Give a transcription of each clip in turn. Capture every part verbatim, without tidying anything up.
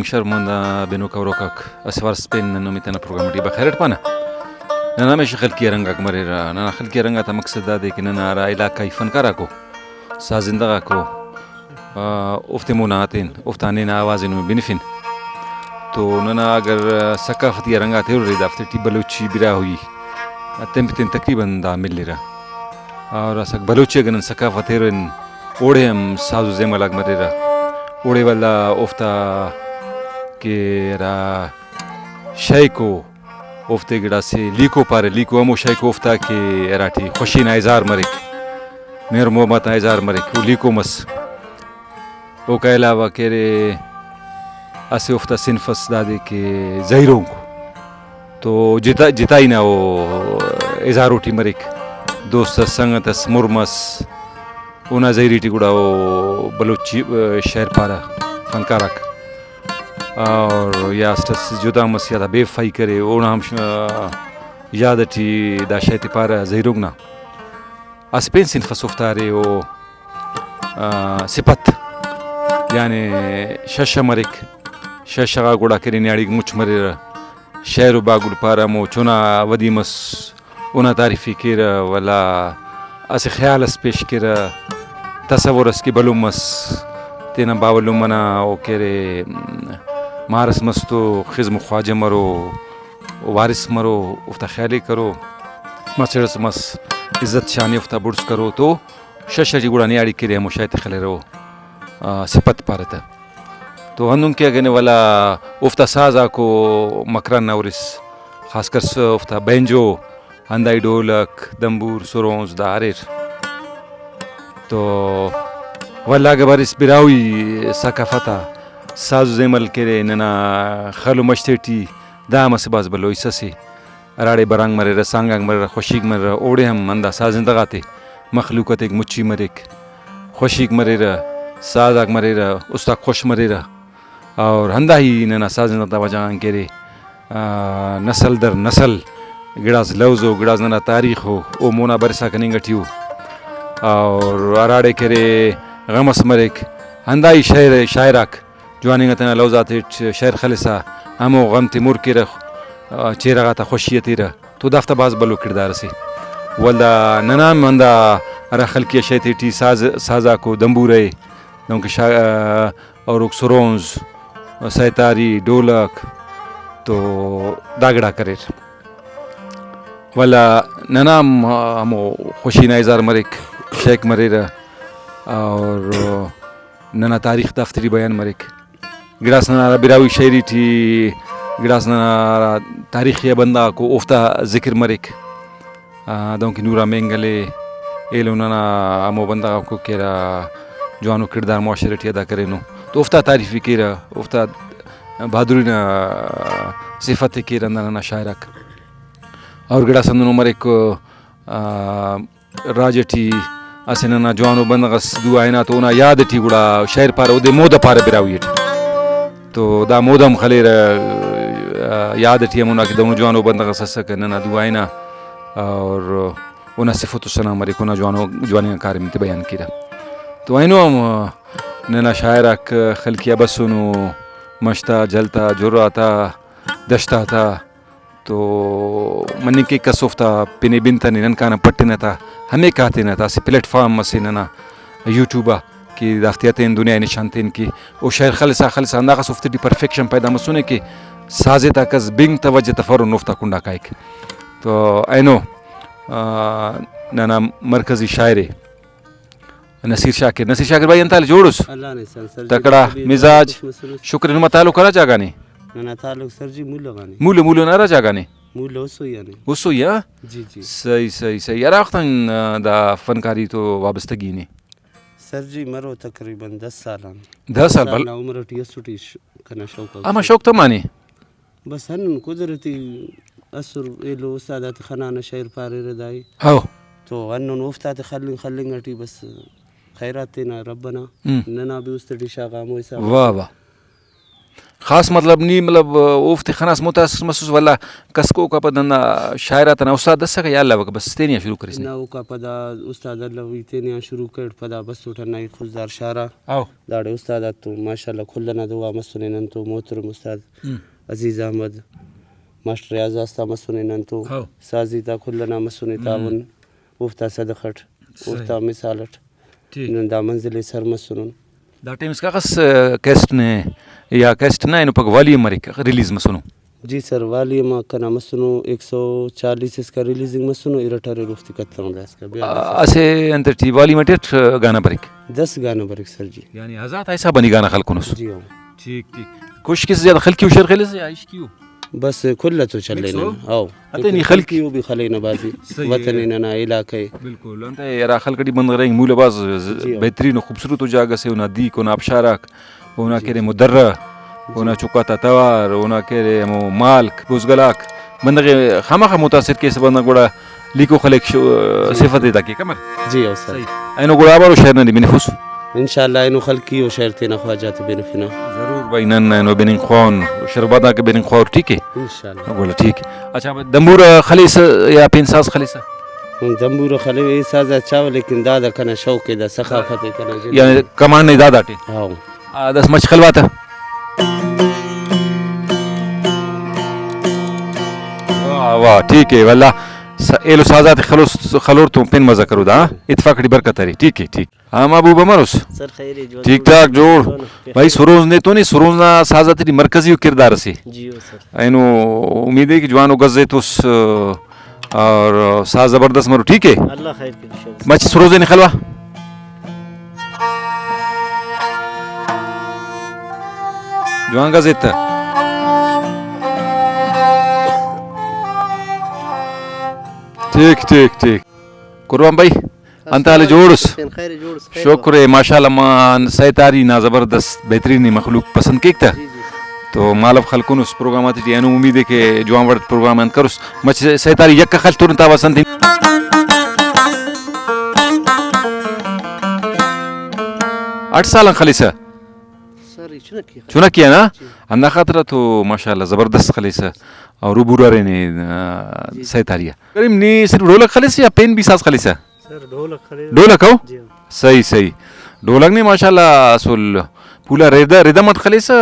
شرمندہ بنوک ہروکاک، اسہ وارس پین نن نمے تینا پروگرام ٹی بخیر اٹ پانہ۔ ننا ہمیشہ خلقی آ رنگ آک مریرہ۔ ننا خلقی آ رنگ آتا مقصد دادے کہ ننا ہرا علاقائی فنکار آکو، سازندہ غاکو، آ، اوفتے مونا ہتین، اوفتا ہنینہ آواز ئے نمے بنفن۔ تو ننا اگر ثقافتی آ رنگ آتے ہُررے، دافتے ٹی بلوچی براہوئی آ تین پہ تین تقریباً دا ملرہ۔ اور اسہ بلوچی اگہ نن ثقافت ہُرن، اوڑے ہم ساز و زیمل آک مریرہ۔ اوڑے ولدا اوفتا کہ ہرا شئیکو اوفتے گڑاسے لیکو پارہ، لیکو ہمو شئیکو اوفتا کہ ہراٹی خوشی نا اظہار مریک، مہر محبت نا اظہار مریک، او لیکو مس۔ اوکا علاوہ کہ ارے اسہ اوفتا صنف اس دادے کہ زہیرونک، تو جتا، جتائی نا او اظہارو ٹی مریک، دوست اس، سنگت اس، مُر مس، اونا زہیری ٹی گڑا او بلوچی، آ، شئیر پارہ فنکار آک۔ اور یا اسٹ اس جدا مس یا دا بے وفائی کرے، اونا ہم ش-، آ، یاد ٹی دا شئے تے پارہ زہیرونک نا۔ اسہ پین صنف اس اوفتا ارے او، آ، صفت، یعنی شش مریک، شش غا گڑا کہ ارے نیاڑیک مچ مریرہ، شئیر و باگل پارہ، ہمو چنا ودی مس، اونا تعریف ءِ کیرہ، ولا اسہ خیال اس پیش کیرہ، تصور اس کہ بھلن مس، تینا باوہ لمہ نا او کہ ارے، مار اس مس تو خزم و خواجہ مرو، وارث مرو، اوفتا خیال ءِ کرو، مسڑ اس مس، عزت شان ءِ اوفتا بڑز کرو تو شش ٹی گڑا نیاڑی کہ ارے ہمو شئے تے خلیرہ او، آ، صفت پارہ تہ۔ تو ہندن کہ اگہ نے ولا اوفتا ساز آکو مکران نا ہُرس، خاص کر س-، اوفتا بینجو، ہندائی ڈولک، دمبور، سرونز دا اریر۔ تو ولدا اگہ بریس براہوئی ثقافت آ ساز و زیمل کہ ارے ننا خل و مش تیٹی، دا ہم اسہ بھاز بھلو حصہ سے۔ ہراڑے برانگ مریرہ، سانگ آک مریرہ، خوشیک مریرہ، اوڑے ہم ہندا سازندہ غاتے مخلوق آتیک مچی مریک، خوشیک مریرہ، ساز آک مریرہ، اُست آک خوش مریرہ۔ اور ہندا ہی ننا سازندہ تا وجہ غان کہ ارے، آ، نسل در نسل گڑاس لوز او، گڑاس ننا تاریخ او، او مونا برسا کننگ ٹی او۔ اور ہراڑے کہ ارے غم اس مریک، ہندا ہی شاعر، شاعر آک جواننگا تینا لوز آتیٹ شئیر خلسا ہمو غم تے مُر کیرہ، آ، چہرہ غاتا خوشی ءِ تیرہ، تو دافتا بھاز بھلو کڑدار اسے۔ ولدا ننا ہم ہندا ہرا خلقی آ شئے تیٹی ساز، سازاکو دمبورہ ءِ، دنکہ شا-، آ، اوروک سرونز، سیتاری، ڈولک، تو دا گڑاک اریر۔ ولدا ننا ہم ہمو خوشی نا اظہار مریک، شئیک مریرہ، اور ننا تاریخ دافتے ٹی بیان مریک۔ گڑاس ننا ہرا براہوئی شاعری ٹی گڑاس ننا ہرا تاریخی آ بندغ آکو اوفتا ذکر مریک۔ آ، دہنکہ نورا مینگل ءِ، ایلو ننا ہمو بندغ آکو کہ ہرا جوانو کڑدار معاشرہ ٹی ادا کرینو، تو اوفتا تعریف ءِ کیرہ، اوفتا بہادری نا صفت ءِ کیرہ ہندا ننا شاعر آک۔ اور گڑاس ہندنو مریک، آ، راج ٹی اسہ ننا جوانو بندغ اس دو آ ہنا تو اونا یاد ٹی گڑا شئیر پارہ، اودے مودہ پارہ براہوئی ٹی۔ تو دا مودہ ہم خلیرہ، آ، یاد ٹی ہمونا کہ دہنو جوانو بندغ اس اسکہ ننا دو آ ہنا، اور اونا صفت و ثنا مریک، اونا جوانو، جواننگا کاریم تے بیان کیرہ۔ تو اینو ہم ننا شاعر آک خلقی آ بسونو، مش تا، جھل تا، جھر آتا، دشت آتا، تو مننگ کیک کس اوفتا پن ءِ بنتنے، نن کانہ پٹنہ تا، ہمے کاتینہ تا اسہ پلیٹ فارم اسے ننا یوٹیوب آ کہ دافتے آ تین دنیا ءِ نشان تین کہ او شئیر خلسا خلسا ہنداخس اوفتے ٹی پرفیکشن پیدا مسنے کہ سازے تا کس بنگ توجہ تفرن اوفتا کنڈا کائک۔ تو اینو، آ، ننا مرکزی شاعر ءِ نصیر شاکر۔ نصیر شاکر بھائی، انت حال؟ جوڑ اس؟ اللہ نے احسان سر جی، تکڑا طبیعت مزاج؟ خوش مسلوس۔ شکر۔ نما تعلق ہرا جاگہ غانے؟ ننا تعلق سر جی مولو غانے۔ مولو، مولو نا ہرا جاگہ غانے؟ مولو ہسوئی آنے۔ ہسوئی، ہاں؟ جی، جی۔ صحیح، صحیح، صحیح۔ ہرا وخت آن، آ، دا فنکاری تو وابستگی نے؟ سر جی مرو تقریباً دس سال آن۔ دس سال؟ دس سال بھل- نا عمر ٹی اسٹی ش-، کنا شوق آ ہما اسٹی۔ شوق تمانے؟ بس ہندن قدرتی اسر ایلو استاد آتے خنانہ، شئیر پاریرہ دائے۔ ہو۔ تو ہندن اوفتا تے خلنگ خلنگ ٹی بس خیرات تینا رب ئنا۔ ہم۔ ننا بھی است ٹی شاغا ہمو حساب واہ سے۔ واہ۔ خاص مطلب نی مطلب اوفتے خناس متاثر مسوس، ولدا کس کو اوکا پد ہندا شاعر آتا نا استاد اسکہ یا الوکہ بس تینے آن شروع کریس نے؟ نہ، اوکا پدا استاد الو ای تینے آن شروع کریٹ، پدا بسوٹ ہندا ای خضدار شاعرا۔ ہاؤ۔ داڑے استاد آتتون ماشاءاللہ کل ئنا دعا مسنے ننتون، محترم استاد ہم۔ عزیز احمد، ماسٹر ریاض واسطہ مسنے ننتون، ہاؤ۔ سازی تا کل ئنا مسنے ہم۔ تعاون، اوفتا صدخ اٹ، صحیح۔ اوفتا مثال اٹ ٹھیک۔ نن دا منزل ءِ سر مسنن۔ دا ٹائم اسکا کس، آ، کیسٹ نے یا کیسٹ نا اینو پک والی ہم مریک، ریلیز مسنو؟ جی سر، والی ہم کنا مسنو، ایک سو چالیس اسکا ریلیزنگ مسنو، ارٹ اریر اوفتے کتنو داسکا بیا آ، اسہ انت ٹی والی ہم ٹی اٹ گانا بریک؟ دس گانا بریک سر جی۔ یعنی ہزار تا حساب آ نی گانا خلکنس؟ جی ہاں۔ ٹھیک، ٹھیک۔ کوشش کیسہ زیادہ خلقی و شعر خلیسہ یا عشقی و؟ بس کل تو چلینن۔ مکس او؟ او۔ اتنی خلقی۔ خلقی و بھی خلینہ بازی۔ صحیح ہے۔ وطن ننا علاقہ۔ بالکل۔ انتئے ہرا خلق ٹی بندغ رہینگ مولہ بھاز ز-، جی ہاں۔ بہترین و خوبصورت و جاگہ سے، اونا دیک، اونا آپشاراک، اونا جی۔ کہ ارے مدرہ، جی۔ اونا چکاتا توار، اونا کہ ارے ہمو مالک، بزگلاک، بندغ ئے خامخا متاثر کیسہ، بندغ گڑا لیکو خلیک شو-، جی۔ صفت ئے تا کیک امر۔ جی او سر۔ صحیح۔ اینو گڑا امرو شعر نا نی بنفوس؟ انشاءاللہ اینو خلقی و شعر تینا خواجہ تے بنفنہ۔ ضرور بھائی، نن اینو بننگ خواہن، شرباداک بننگ خواہر، ٹھیک ہے؟ انشاءاللہ۔ گڑا ٹھیک۔ اچھا، دمبورہ خلیسہ یا پین ساز خلیسہ؟ ہم، دمبورہ خلیو، اے ساز آ چاوہ، لیکن دادا کنا شوق ہے، دا ثقافت ہے کنا جند یعنی ئنا۔ کمانڈ نے دادا ٹی؟ ہاں۔ آ، دس مچ خلوا تہ۔ واہ، واہ، ٹھیک ہے، واللہ س-، ایلو سازاتے خلوس، خلور تو پین مزہ کرو دا، ہاں؟ اتفاق ٹی برکت ارے، ٹھیک ہے، ٹھیک۔ ہاں محبوب، امروس؟ سر خیر ہے، جوان ٹھیک جوڑ۔ ٹھاک جوڑ۔ جوان۔ بھائی سروز نے تو نہیں، سروز نا سازاتے ٹی مرکزی و کردار اسے۔ جی او سر۔ اینو امید ہے کہ جوانو گز ایتوس، اور ساز زبردست مرو، ٹھیک ہے؟ اللہ خیر کرے، شاباس۔ مچ سروزے نے خلوا۔ جوان گز ایتہ۔ ٹھیک، ٹھیک، ٹھیک۔ قربان بھائی، انت حال جوڑ اس؟ خیر جوڑ اس، خیر۔ شکر ہے، ماشاءاللہ، مان سیتاری نا زبردست بہترین مخلوق پسند کیک تہ۔ جی، جی۔ تو مالو خلکنس پروگرام آتے ٹی، اینو امید ہے کہ جوان وڑ پروگرام انت کروس۔ مچ سیتاری یک خل ترن تا وسن تین۔ اٹ سال آن خلیسہ؟ سر، ای چنکی خلیسہ۔ چنکی آ نا؟ جی۔ ہندا خاطر تو ماشاءاللہ زبردست خلیسہ۔ اور روبورا رہنے، آ، جی۔ سیتاری آ۔ کریم، نی صرف ڈھولک خلیسہ یا پین بھی ساز خلیسہ؟ سر، ڈھولک خلیسہ۔ ڈھولک ہو؟ جی ہاں۔ صحیح، صحیح۔ ڈھولک نے ماشاءاللہ اسل پورا ردم، ردم اٹ خلیسہ،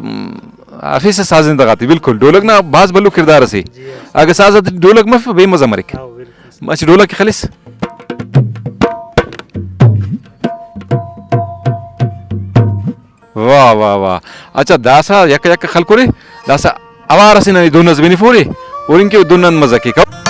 م، ہرفیسہ سازندہ غاتے، بالکل۔ ڈھولک نا بھاز بھلو کردار اسے۔ جی ہاں۔ اگہ ساز اٹ ڈھولک مف، بے مزہ مریک۔ ہاں، بالکل۔ مچ ڈھولک خلیس۔ واہ، واہ، واہ۔ اچھا، داسہ یک یک خلکرے، داسہ اوار اسے ننے دن ئس بنفورے، ہرنگ کہ دن آن مزہ کیک۔